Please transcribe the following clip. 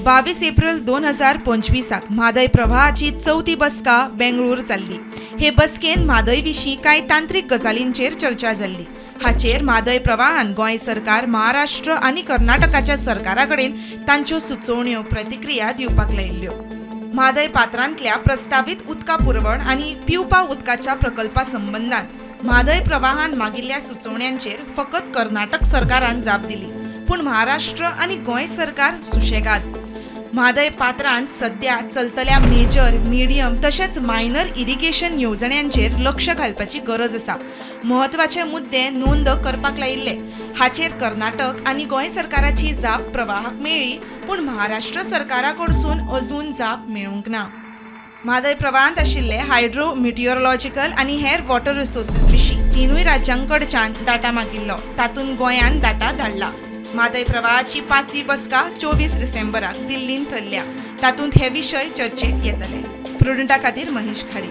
22 एप्रिल 2025 म्हादय प्रवाहाची चवथी बसका बेंगळूर जाल्ली. हे बसकेन म्हादय विशीं कांय तांत्रीक गजालींचेर चर्चा जाल्ली. हाचेर म्हादय प्रवाहान गोंय सरकार, महाराष्ट्र आनी कर्नाटकाच्या सरकारा कडेन तांच्यो सुचोवण्यो, प्रतिक्रिया दिवपाक लायिल्ल्यो. म्हादय पात्रांतल्या प्रस्तावीत उदका पुरवण आनी पिवपा उदकाच्या प्रकल्पा संबंदान म्हादय प्रवाहान मागिल्ल्या सुचोवण्यांचेर फकत कर्नाटक सरकारान जाप दिली, पूण महाराष्ट्र आनी गोंय सरकार सुशेगाद. म्हादय पात्रांत सध्या चलतल्या मेजर, मिडियम तशेंच मायनर इरिगेशन येवजण्यांचेर लक्ष घालपाची गरज आसा. म्हत्वाचे मुद्दे नोंद करपाक लायिल्ले. हाचेर कर्नाटक आनी गोंय सरकाराची जाप प्रवाहाक मेळ्ळी, पूण महाराष्ट्र सरकारा कडसून अजून जाप मेळूंक ना. म्हादय प्रवाहांत आशिल्ले हायड्रो मिटियोरोलॉजिकल आनी हेर वॉटर रिसोर्सीस विशीं तिनूय राज्यांकडच्यान डाटा मागिल्लो. तातूंत गोंयान डाटा धाडला. म्हादय प्रवाहाची पांचवी बसका 24 डिसेंबराक दिल्लींत थरल्या. तातूंत हे विशय चर्चेक येतले. प्रुडंटा खातीर महेश खाडी.